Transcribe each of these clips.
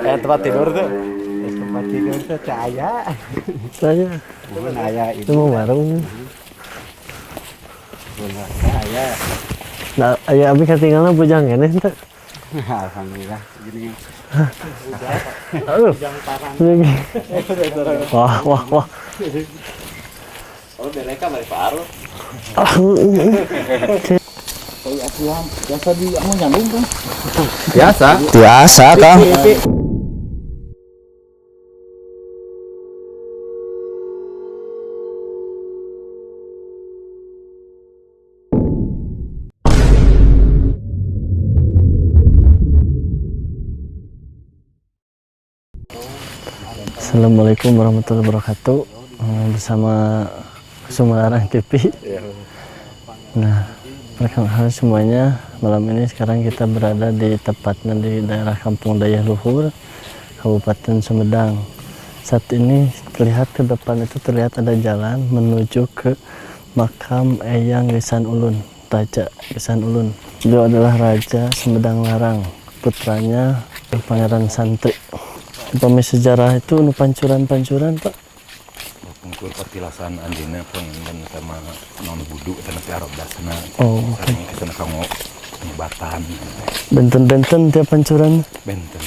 Tempat tidur tuh. Tempat tidur tuh cahaya. Saya Bukan aya itu itu. mau warung. Bukan aya. Nah, aya abi katinggalna bujang keneh teh. Alhamdulillah. Gini. Aduh. Wah, wah, wah. Oh, mereka balik paru. Ah, Biasa di mau nyambung kan? Biasa. Biasa, Kang. Assalamualaikum warahmatullahi wabarakatuh. Bersama Sumarang TV. Nah, perkenalkan semuanya, malam ini sekarang kita berada di tepatnya di daerah Kampung Dayah Luhur, Kabupaten Sumedang. Saat ini terlihat ke depan itu terlihat ada jalan menuju ke makam Eyang Geusan Ulun, Raja Geusan Ulun. Beliau adalah Raja Sumedang Larang, putranya Pangeran Santri. Upami sejarah itu nu pancuran-pancuran, Pak. Pungkur petilasan anjeunna panginten sama non wudu teh arobdasna. Oh, oke. Sareng kesana kanggo pengobatan. Benten-benten tiap pancuran. Benten.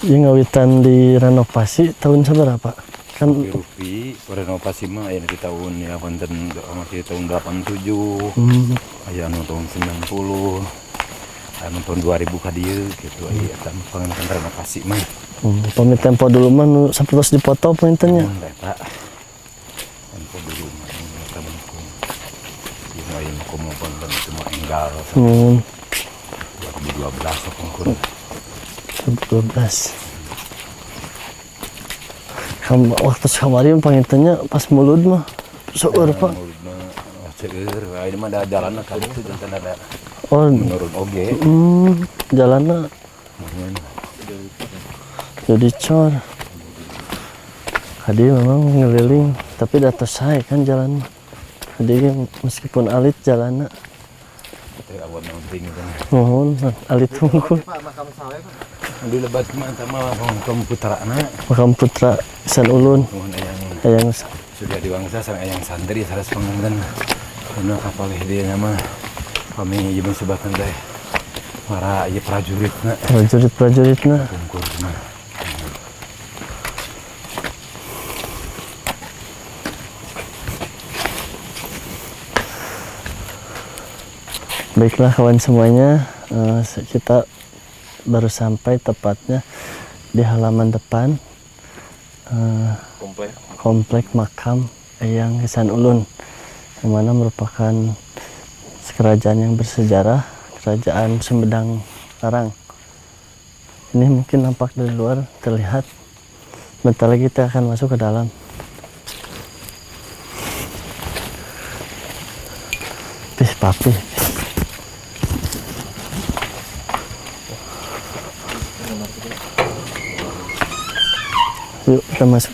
Ieu ngawitan direnovasi tahun sabaraha, Pak? Kan Rupi renovasi mah aya di tahun ya wonten masih tahun 87. Aya anu tahun 90. Aya anu tahun 2000 ka dieu gitu aya eta mah panginten renovasi mah. Pami tempo dulu mah nu sapertos dipoto panginten nya. Mun eta tempo dulu mah eta mah. Ieu mah aya nu komo panginten cuma enggal 2012 pungkur. 2012. Waktu kamari panginten nya pas mulud mah seueur, Pak. Mulud mah seueur, aya mah da jalanna ka ditu janten ada Oh, menurun oge. Jalanna jadi cor. Tadi memang ngeliling, tapi dah sae kan jalan. Tadi meskipun alit jalanna. Teh awan penting kan. Mohon alit hungkul. Pak, makam sawe, Pak. Di lebat mah eta mah makam putrana. Makam putra Geusan Ulun. Nuhun Eyang Eyang Surya Diwangsa sareng Eyang Santri sanes panginten. Anu kapalih dieu mah kami ieu sebatan teh para ieu prajuritna. Prajurit-prajuritna. Pungkur mah. Baiklah kawan semuanya, kita baru sampai tepatnya di halaman depan Komplek. Komplek makam Eyang Geusan Ulun, yang mana merupakan kerajaan yang bersejarah, kerajaan Sumedang Larang. Ini mungkin nampak dari luar terlihat. Bentar lagi kita akan masuk ke dalam. Pih, papi. Yuk kita masuk.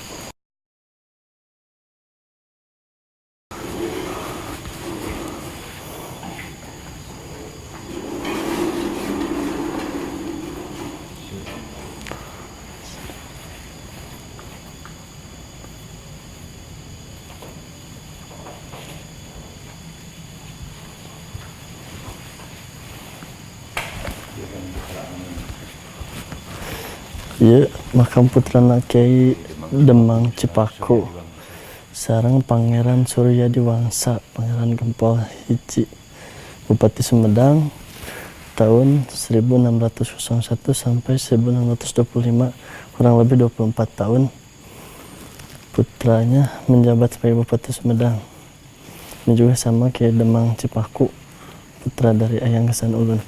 Iya, makam putrana Kiai Demang Cipaku sareng Pangeran Surya Diwangsa, Pangeran Gempol Hiji, Bupati Sumedang tahun 1601 sampai 1625, kurang lebih 24 tahun. Putranya menjabat sebagai Bupati Sumedang. Ini juga sama Kiai Demang Cipaku, putra dari Eyang Geusan Ulun.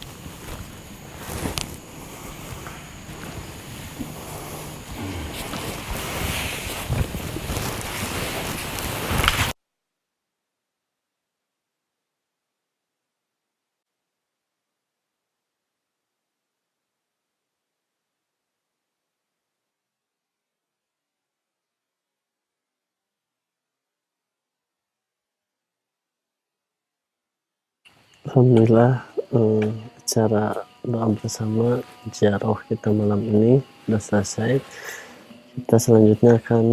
Alhamdulillah, acara Doa bersama ziarah kita malam ini sudah selesai. Kita selanjutnya akan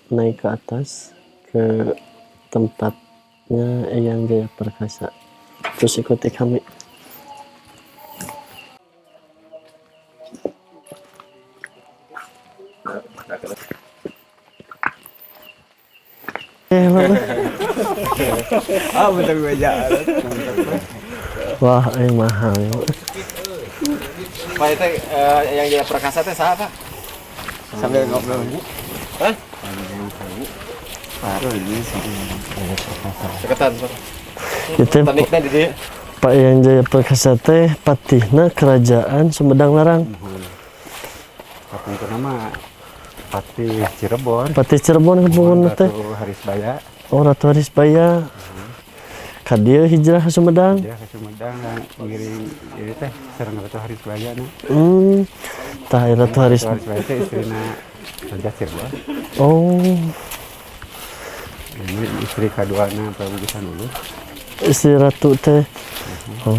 naik ke atas ke tempatnya Eyang Jaya Perkasa. Terus ikuti kami. Mana? Ah, bentar gue aja. Wah, mahal ya. Pak itu yang Jaya Perkasa teh saha, Pak? Sambil ngobrol. Hah? Baru ini sih. Deketan, Pak. Itu Tekniknya di dieu. Pak Eyang Jaya Perkasa teh patihna kerajaan Sumedang Larang. Kapungkur nama Patih Cirebon. Patih Cirebon kapungkur teh. Ratu Harisbaya. Oh, Ratu Harisbaya. Ka dieu hijrah ke Sumedang. Dia ke Sumedang ngiring ieu teh sareng Ratu Harisbaya nu. Tah Ratu Haris. Ratu Harisbaya teh istrina Raja Cirebon. Oh, Ini istri kaduana Prabu Geusan Uluh. Istri ratu teh. Oh,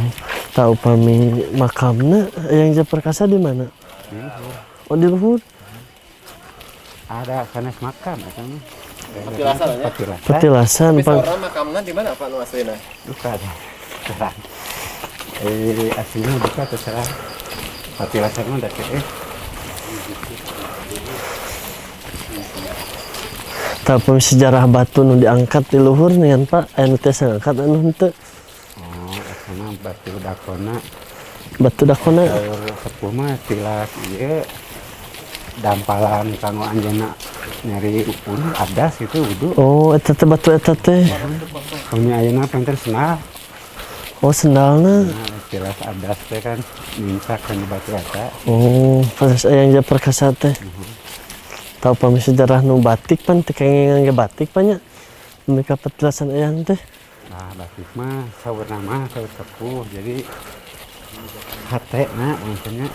tahu upami makamna Eyang Jaya Perkasa di mana? Di luhur. Oh, di luhur. Ada sanes makam eta mah. Petilasan ya? Petilasan. Petilasan, Tapi Pak. saurna makamna di mana, Pak, nu aslina? Duka terang. Aslinya duka terserah. Petilasan mah da teh. Tapi sejarah batu nu diangkat di luhur nih kan, Pak. Aya nu tiasa ngangkat anu henteu. Oh, asana batu dakona. Batu dakona. Saur sepuh mah tilas ieu dampalan kanggo anjeunna nyari upun abdas gitu wudu. Oh, eta teh batu eta teh. Punya ayeuna panten sendal. Oh, sendalna. Nah, tilas abdas teh kan nincak kan di batu eta. Oh, pas Eyang Jaya Perkasa teh. Tahu pami sejarah nu batik pan teu kenging ge batik pan nya. Mereka petilasan Eyang teh. Nah, batik mah saur nama saur sepuh. Jadi hate na maksudnya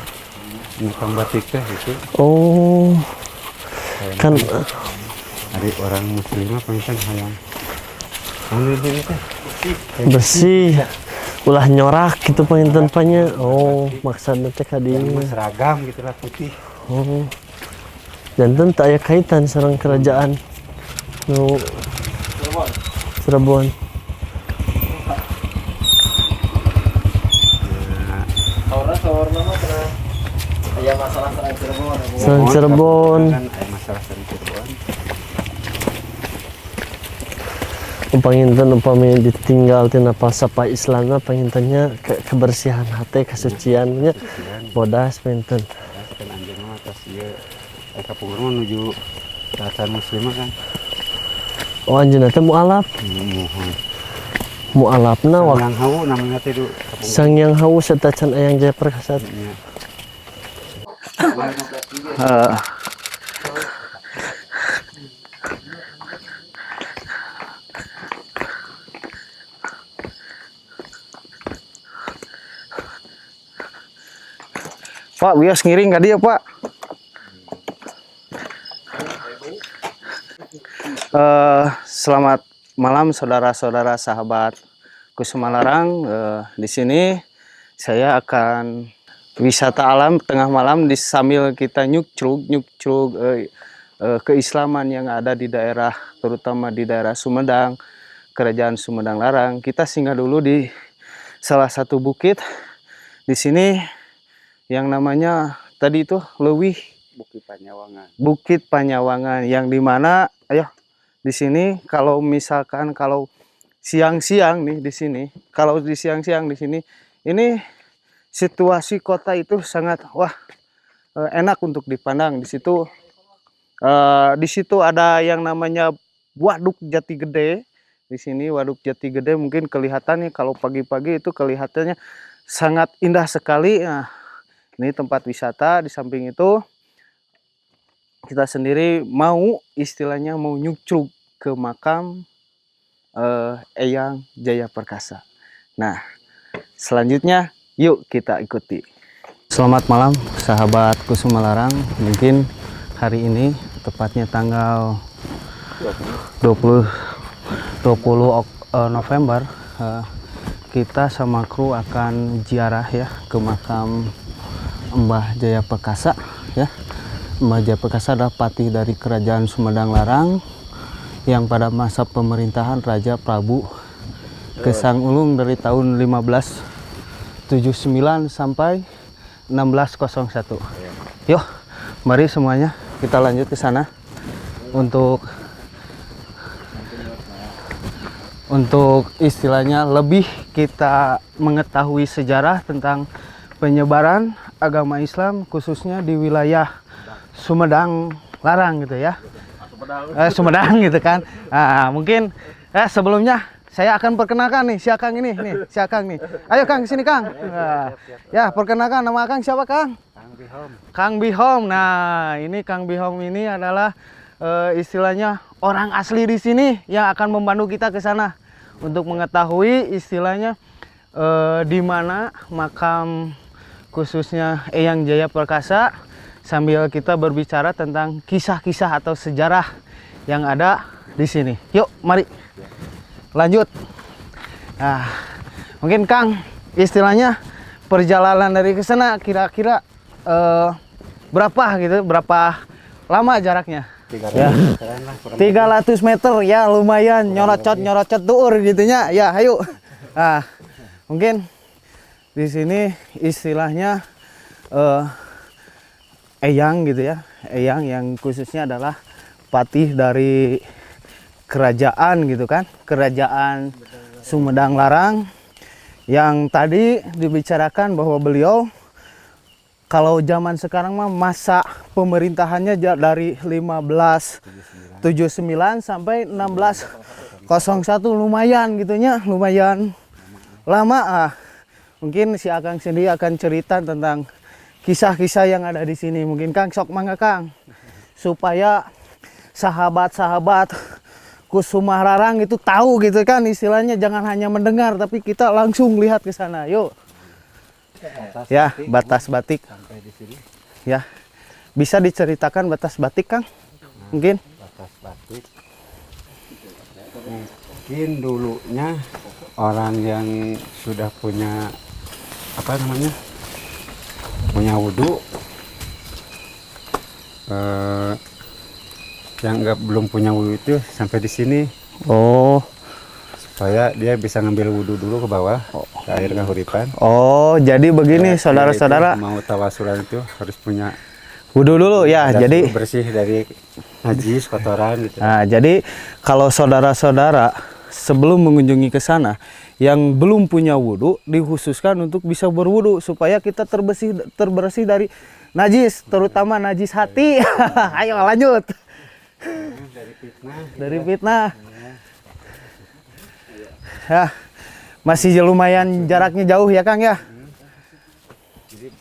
nukang batik teh gitu. Oh, Kayak kan dari orang muslim mah panten hayang anu ini teh bersih ulah nyorak gitu panginten panya. Oh, maksudna teh ka yang dieu. mah seragam gitu lah putih. Oh. Janten tak aya kaitan sareng kerajaan nu Cirebon. Saurna saurna mah pernah aya masalah sareng Cirebon. Sareng Mohon, Cirebon. kan aya masalah sareng Cirebon. Panginten upami ditinggal tina falsafah Islamna pangintennya kebersihan hati, kesuciannya bodas panginten. Kan anjeunna mah tos ieu kapungkur mah nuju dasar muslim mah kan. Oh, anjeunna teh mualaf. Muhun. Mualafna waktu Sang Hawu namanya teh du kapungkur. Sang Hyang Hawu serta can Eyang Jaya Perkasa. Nya. Pak, wios ngiring ka dieu, Pak. Selamat malam saudara-saudara sahabat Kusuma Larang. Di sini saya akan wisata alam tengah malam di sambil kita nyukcrug nyukcrug keislaman yang ada di daerah, terutama di daerah Sumedang, Kerajaan Sumedang Larang. Kita singgah dulu di salah satu bukit di sini yang namanya tadi itu Leuwih Bukit Panyawangan. Bukit Panyawangan, yang dimana ayo di sini kalau misalkan kalau siang-siang nih di sini, kalau di siang-siang di sini ini situasi kota itu sangat wah enak untuk dipandang. Di situ di situ ada yang namanya Waduk Jati Gede. Di sini Waduk Jati Gede mungkin kelihatannya kalau pagi-pagi itu kelihatannya sangat indah sekali. Nah, ini tempat wisata. Di samping itu kita sendiri mau istilahnya mau nyukcrug ke makam Eyang Jaya Perkasa. Nah, selanjutnya yuk kita ikuti. Selamat malam sahabat Kusuma Larang. Mungkin hari ini tepatnya tanggal 20 November Kita sama kru akan ziarah ya ke makam Mbah Jaya Perkasa ya. Mbah Jaya Perkasa adalah patih dari Kerajaan Sumedang Larang yang pada masa pemerintahan Raja Prabu Kesang Ulung dari tahun 1579 sampai 1601. Yuk, mari semuanya kita lanjut ke sana untuk istilahnya lebih kita mengetahui sejarah tentang penyebaran agama Islam khususnya di wilayah Sumedang Larang gitu ya. Sumedang gitu kan. Nah, mungkin sebelumnya saya akan perkenalkan nih si Akang ini nih, si Akang nih. Ayo Kang, sini Kang. Nah, ya, perkenalkan nama Akang siapa Kang? Kang Bihom. Kang Bihom. Nah, ini Kang Bihom ini adalah istilahnya orang asli di sini yang akan membantu kita ke sana untuk mengetahui istilahnya di mana makam khususnya Eyang Jaya Perkasa, sambil kita berbicara tentang kisah-kisah atau sejarah yang ada di sini. Yuk, mari lanjut. Nah, mungkin Kang, istilahnya perjalanan dari ke sana kira-kira berapa gitu, berapa lama jaraknya? 300 Ya. meteran lah kurang. 300 meter ya, lumayan nyorocot nyorocot tuur gitunya ya. Ayo, nah, mungkin di sini istilahnya Eyang gitu ya, Eyang yang khususnya adalah patih dari kerajaan gitu kan, Kerajaan Sumedang Larang yang tadi dibicarakan bahwa beliau kalau zaman sekarang mah masa pemerintahannya dari 1579 sampai 1601, lumayan gitunya, lumayan lama ah. Mungkin si Akang sendiri akan cerita tentang kisah-kisah yang ada di sini. Mungkin Kang, sok mangga Kang, supaya sahabat-sahabat Kusuma Rarang itu tahu gitu kan, istilahnya jangan hanya mendengar tapi kita langsung lihat ke sana. Yuk. Batas Ya, batik, batas batik. Sampai di sini. Ya. Bisa diceritakan batas batik, Kang? Mungkin. Batas batik. Mungkin dulunya orang yang sudah punya, apa namanya, punya wudhu, yang nggak belum punya wudhu itu sampai di sini supaya dia bisa ngambil wudhu dulu ke bawah, ke air kahuripan. Oh, jadi begini Dia saudara-saudara. Itu mau tawasulan itu harus punya Wudhu dulu ya. badan Jadi dulu bersih dari najis, kotoran gitu. Nah, jadi kalau saudara-saudara sebelum mengunjungi ke sana yang belum punya wudhu dikhususkan untuk bisa berwudhu supaya kita terbersih terbersih dari najis, terutama najis hati. Ayo lanjut. Dari fitnah. Dari fitnah. Ya, masih lumayan jaraknya jauh ya Kang ya. Jadi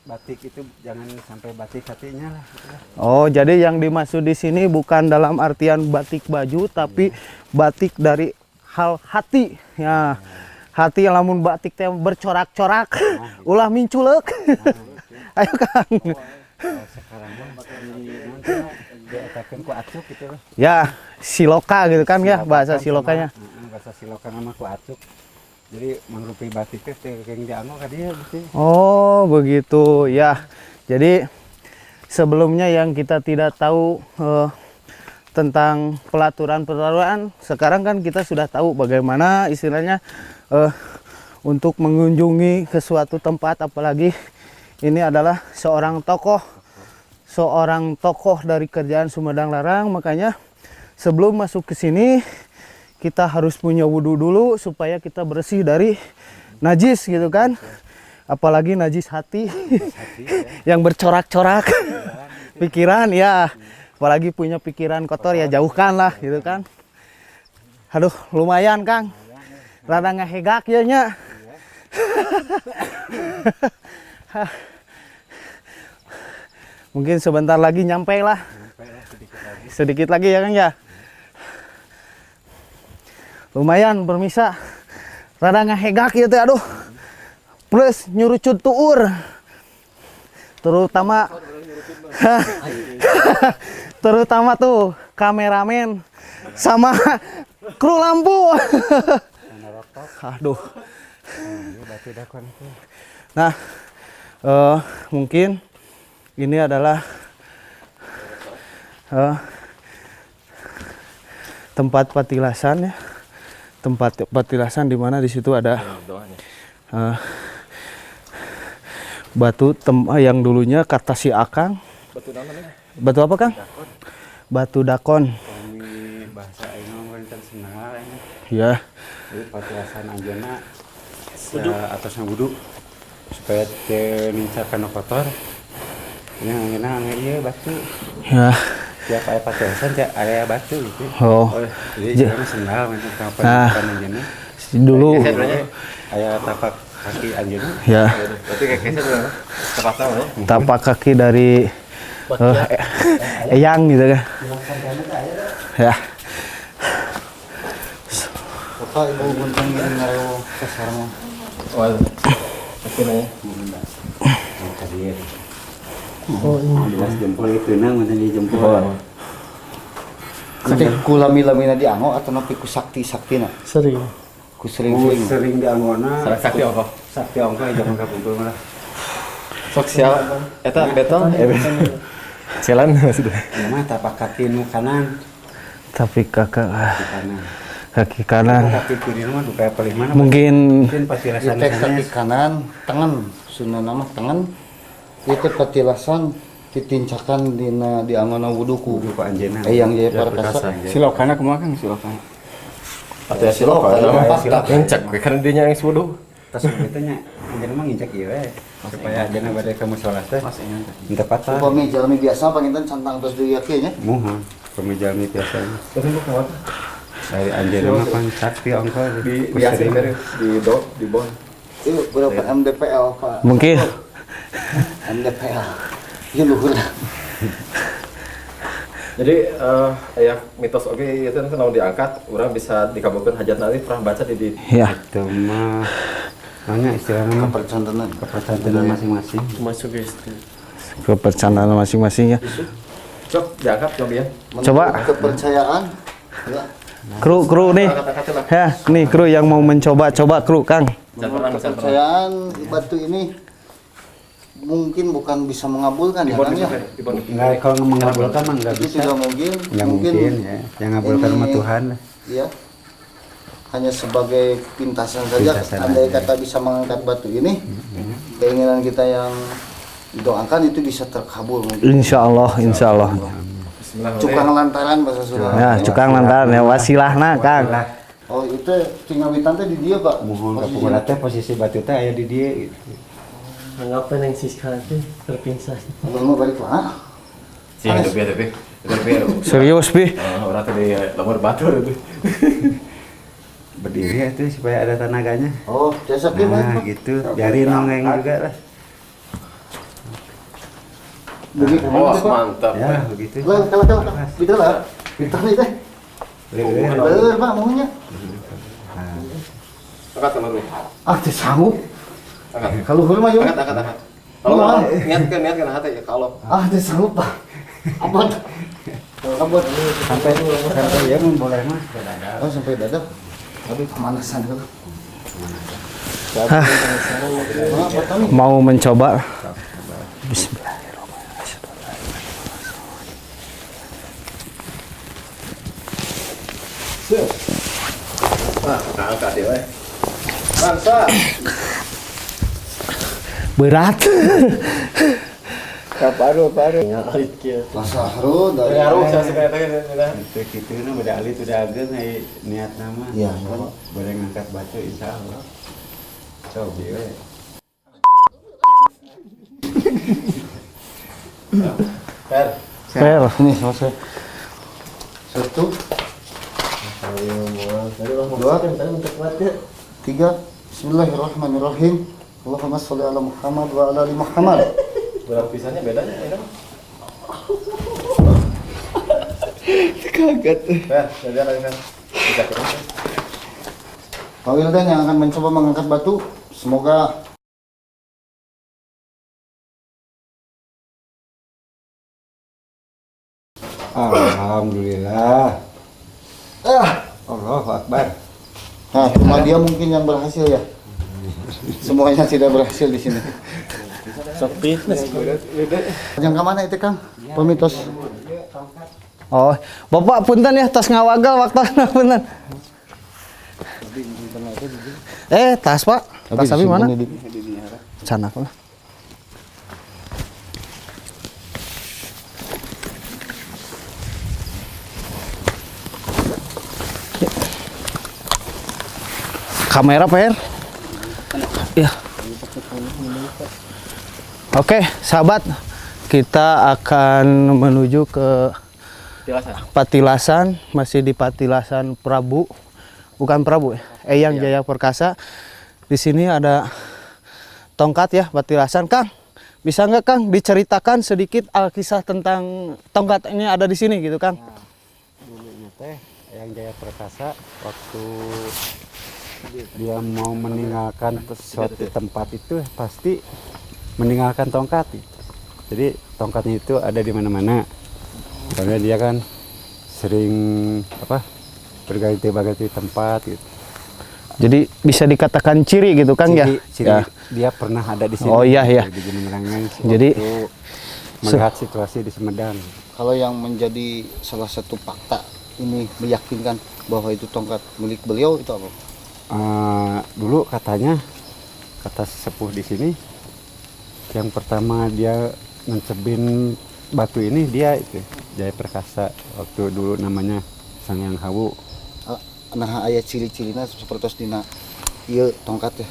batik itu jangan sampai batik hatinya lah gitu lah. Oh, jadi yang dimaksud di sini bukan dalam artian batik baju, tapi batik dari hal hati. Ya, hati yang lamun batik teh bercorak-corak, ulah minculek. Ayo Kang. Kalau sekarang mah di nanti dietakeun ku acuk gitu lah. Ya, siloka gitu kan ya, bahasa Siloka silokanya. Heeh, bahasa siloka nama ku acuk. Jadi mangrupi batik teh teu kenging dianggo ka dieu gitu. Oh, begitu ya. Jadi sebelumnya yang kita tidak tahu tentang pelaturan-pelaturan, sekarang kan kita sudah tahu bagaimana istilahnya untuk mengunjungi ke suatu tempat, apalagi ini adalah seorang tokoh dari Kerajaan Sumedang Larang, makanya sebelum masuk ke sini kita harus punya wudhu dulu supaya kita bersih dari najis gitu kan, apalagi najis hati yang bercorak-corak pikiran ya, apalagi punya pikiran kotor ya jauhkan lah gitu kan. Aduh, lumayan Kang, rada ngahegak ya nya. Mungkin sebentar lagi nyampe lah. Sedikit lagi ya Kang ya. Lumayan permisa, rada ngahegak ya teh, aduh, plus nyurucut tuur, terutama terutama tuh kameramen sama kru lampu. Aduh. Batu dakon itu. Nah, mungkin ini adalah tempat patilasan ya. Tempat patilasan di mana di situ ada eh, batu yang dulunya kata si Akang. Batu namanya. Batu apa, Kang? Batu dakon. Kami bahasa aing mah wonten sendal ini. Ya. Jadi patilasan anjeunna atasna wudu supaya teu nincak kana kotor. Ini anjeunna angge ieu batu. Ya. Tiap aya patilasan tiap aya batu gitu. Oh. Jadi istilahna sendal wonten Nah. kapan anjeunna. Dulu Aya tapak kaki anjeunna. ya, Berarti kayak keset ya. Tepat tahu ya. tapak kaki dari eyang gitu kan. Ya. Bapak ibu guntang ini ngarewo sasarang. Oh. Akhirnya. Tadi ya. Oh, jelas jempol itu nang wonten di jempol. Nanti ku lami-lamina dianggo atau nepi ku sakti-saktina? Sering. Ku sering-sering. Sering dianggona. Sareng sakti ongkoh. Sakti ongkoh zaman kapungkur malah. Sok sial. Eta beton. Sialan maksudnya. Ya mah tapak kaki nu kanan, Tapi kakak kaki kanan. kaki kanan. Kaki kiri mah duka paling mana? Mungkin Mungkin patilasan Itu kaki sanes. kanan, tangan, Sunda nama tangan. Itu patilasan ditincakan dina dianggona wudu ku Wudu ku anjeunna. Eyang Jaya Perkasa. Silokana kumaha Kang silokana? Atau ya Siloka, siloka. Ngencek we karena dinya yang wudu. Tas kitu nya anjeunna mah nginjek ieu we. Supaya anjeunna bade ka musala teh. Henteu patah. Upami jalmi biasa panginten cantang terus diyakeun nya. Muhun upami jalmi biasa. Terus lu kumaha? Dari anjeunna mah pan sakti ongkoh Di di di do di bon. Itu berapa MDPL Pak? Mungkin MDPL. Ieu luhur. Jadi aya mitos oke itu nanti kalau diangkat orang bisa dikabulkan hajat nanti pernah baca di ya. Itu mah nanya istilahnya mah Kepercantenan. kepercayaan masing-masing. Cuma sugesti. Kepercayaan masing-masing ya. Sok diangkat coba ya. Menurut Coba. Kepercayaan. Ya. Kru kru nih. Ya, nih kru yang mau mencoba coba kru Kang. Menurut kepercayaan batu ini mungkin bukan bisa mengabulkan ya Kang ya. Enggak, kalau mengabulkan mah enggak Itu bisa. tidak mungkin. Enggak mungkin ya. Yang ngabulkan mah Tuhan lah. Iya. Hanya sebagai pintasan saja. Pintasan Andai aja. kata bisa mengangkat batu ini, keinginan kita yang didoakan itu bisa terkabul mungkin. Insya Allah, insya Allah. Cukang lantaran bahasa Sunda. Ya, cukang lantaran ya wasilahna Kang. Lah, Oh, itu tinggal witan teh di dia, Pak. muhun Posisinya. kapungkur teh posisi batu teh aya di dieu gitu. Anggapan yang Siska itu terpingsan. Belum mau balik lah. Sih, lebih lebih lebih. Serius, Bi. Orang tadi lemur batu itu. Berdiri itu supaya ada tenaganya. Oh, jasa dia, Nah, Pak. gitu. Biarin nongeng juga lah. Bagi kemana Wah, tuh, Pak? mantap. Ya, begitu. Lah, kalah kalah. Beda lah. Bintang nih teh. Bener, Pak, maunya. Angkat sama lu. Ah, teh sanggup. Angkat. Kalau hurma yuk. Angkat, angkat, angkat. Kalau niatkan hati ya kalau. Ah, teh sanggup, Pak. Abot. Abot. Sampai sampai ya mun boleh mah sampai dada. Oh, sampai dada. Tapi pemanasan dulu. Mau mencoba. Bismillahirrahmanirrahim. Nah, angkat dia, we. Mantap. Berat. Paru paru. Lasahru dari Ngaruh saya suka itu gitu. Itu kitu na beda alit udah ageng ai niat nama. Iya. Boleh ngangkat batu insya Allah. Coba we. Per. Per. Ini sama saya. Satu, dua, tiga. Bismillahirrahmanirrahim. Allahumma sholli ala Muhammad wa ala ali Muhammad. Berat pisannya bedanya ini mah. Kaget. Per, jadi lagi kan. Bisa kita. Pak Wildan yang akan mencoba mengangkat batu, semoga Alhamdulillah. Allahu Akbar. Nah, cuma dia mungkin yang berhasil ya. Semuanya tidak berhasil di sini. Sok fitness. Yang ke mana itu Kang? Pemitos. Oh, Bapak punten ya tas ngawagal waktuna punten. Tas Pak. Tas abi mana? Canak lah. Kamera Pak Her. Ya. Oke, sahabat, kita akan menuju ke Patilasan, masih di Patilasan Prabu, bukan Prabu ya, Eyang Jaya Perkasa. Di sini ada tongkat ya, Patilasan. Kang, bisa nggak Kang diceritakan sedikit alkisah tentang tongkat ini ada di sini gitu Kang? Nah, dulunya teh Eyang Jaya Perkasa waktu dia mau meninggalkan suatu tempat itu pasti meninggalkan tongkat. Jadi tongkatnya itu ada di mana-mana. Karena dia kan sering apa berganti-ganti tempat gitu. Jadi bisa dikatakan ciri gitu Kang ya? Ciri ya. Dia pernah ada di sini. Oh iya iya. Di Gunung Ranggeng. Jadi melihat situasi di Sumedang. Kalau yang menjadi salah satu fakta ini meyakinkan bahwa itu tongkat milik beliau itu apa? Dulu katanya, kata sesepuh di sini, yang pertama dia mencebin batu ini dia itu Jaya Perkasa waktu dulu namanya Sang Hyang Hawu. Nah, aya ciri-cirina seperti dina ieu tongkat ya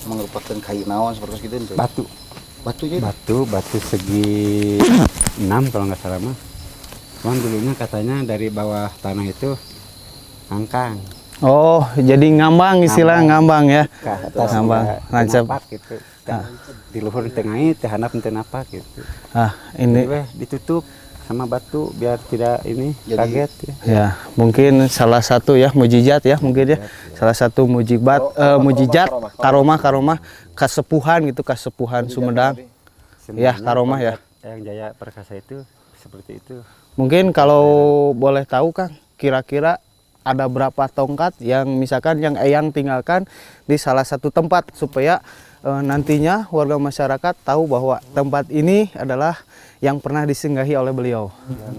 mangrupakeun kai naon seperti gitu ente. Batu. Batunya batu segi 6 kalau nggak salah mah. Cuman dulunya katanya dari bawah tanah itu angkang. Oh, jadi ngambang istilah ngambang ya. Ke atas ngambang, nancep gitu. Di luhur tengah itu handap teu napak gitu. Ah, ini jadi, ditutup sama batu biar tidak ini jadi, kaget ya. Ya, mungkin salah satu ya mujizat ya mungkin ya. Salah satu mujibat mujizat karomah kasepuhan gitu, kasepuhan Sumedang. Ya, karomah ya. Yang Jaya Perkasa itu seperti itu. Mungkin kalau boleh tahu Kang, kira-kira ada berapa tongkat yang misalkan yang Eyang tinggalkan di salah satu tempat supaya nantinya warga masyarakat tahu bahwa tempat ini adalah yang pernah disinggahi oleh beliau. Yang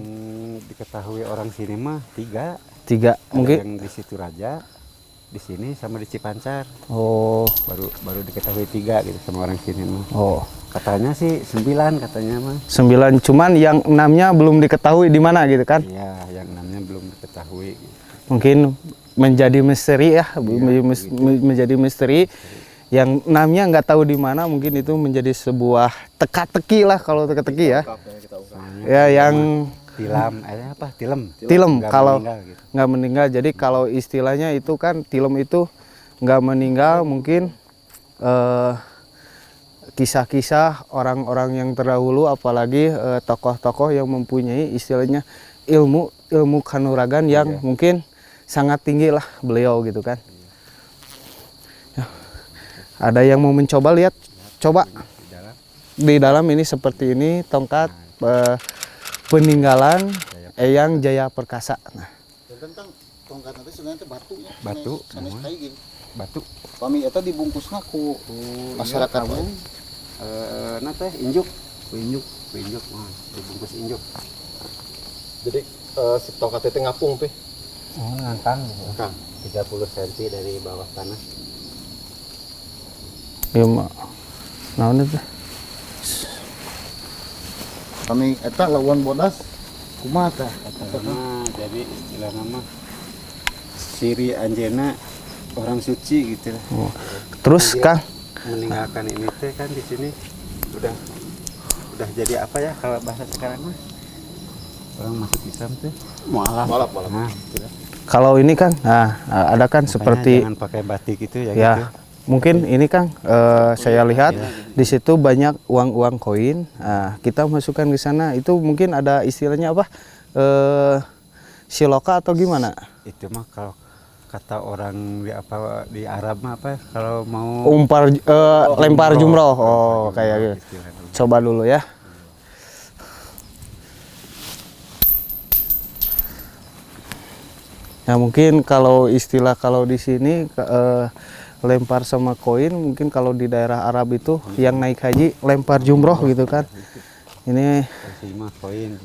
diketahui orang sini mah 3. 3 mungkin. Yang di situ Raja, di sini sama di Cipancar. Oh. Baru diketahui 3 gitu sama orang sini mah. Oh. Katanya sih 9 katanya mah. 9, cuman yang 6-nya belum diketahui di mana gitu kan? Iya, yang 6-nya belum diketahui. Gitu. Mungkin menjadi misteri ya, ya menjadi misteri. Yang 6-nya nggak tahu di mana, mungkin itu menjadi sebuah teka-teki lah kalau teka-teki ya. Ya yang tilam, apa? Tilem. Tilem kalau nggak meninggal. Jadi kalau istilahnya itu kan tilem itu nggak meninggal, mungkin kisah-kisah orang-orang yang terdahulu, apalagi tokoh-tokoh yang mempunyai istilahnya ilmu kanuragan yang mungkin sangat tinggi lah beliau gitu kan. Ya. Ada yang mau mencoba lihat? Coba. Di dalam ini seperti ini tongkat peninggalan Eyang Jaya Perkasa. Nah. Tentang tongkat nanti sebenarnya batu ya. Batu. Sanes kai gitu. Batu. Pami eta dibungkusna ku masyarakat. Nah teh injuk, injuk, injuk, dibungkus injuk. Jadi si tongkat itu ngapung teh. Oh, ngangkang. Ngangkang. 30 cm dari bawah tanah. Iya, mak. Naon itu? Kami eta lawan bodas kumaha tah? Eta jadi istilah nama siri anjeuna orang suci gitu lah. Oh. Terus Kang meninggalkan ini teh kan di sini udah jadi apa ya kalau bahasa sekarang mah? Orang masuk Islam tuh mualaf. Mualaf. Nah, gitu. Kalau ini kan, nah ada kan makanya seperti jangan pakai batik itu ya, ya gitu. Mungkin ini Kang, saya lihat di situ banyak uang-uang koin. Nah, kita masukkan ke sana itu mungkin ada istilahnya apa? Siloka atau gimana? Itu mah kalau kata orang di apa di Arab mah apa kalau mau umpar lempar jumroh. Oh, kayak gitu. Coba dulu ya. Nah, mungkin kalau istilah kalau di sini Lempar sama koin, mungkin kalau di daerah Arab itu yang naik haji lempar jumroh gitu kan. Ini Lima koin.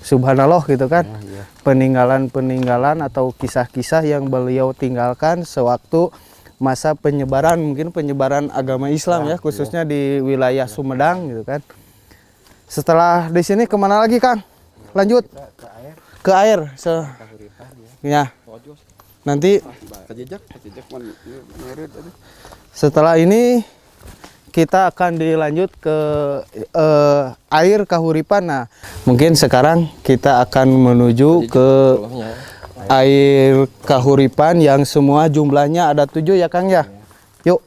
subhanallah gitu kan. Iya. Peninggalan-peninggalan atau kisah-kisah yang beliau tinggalkan sewaktu masa penyebaran, mungkin penyebaran agama Islam ya, khususnya di wilayah Sumedang gitu kan. Setelah di sini kemana lagi, Kang? Lanjut ke air. Ya. Nanti setelah ini kita akan dilanjut ke air Kahuripan. Nah, mungkin sekarang kita akan menuju ke air Kahuripan yang semua jumlahnya ada 7 ya, Kang, ya. Yuk.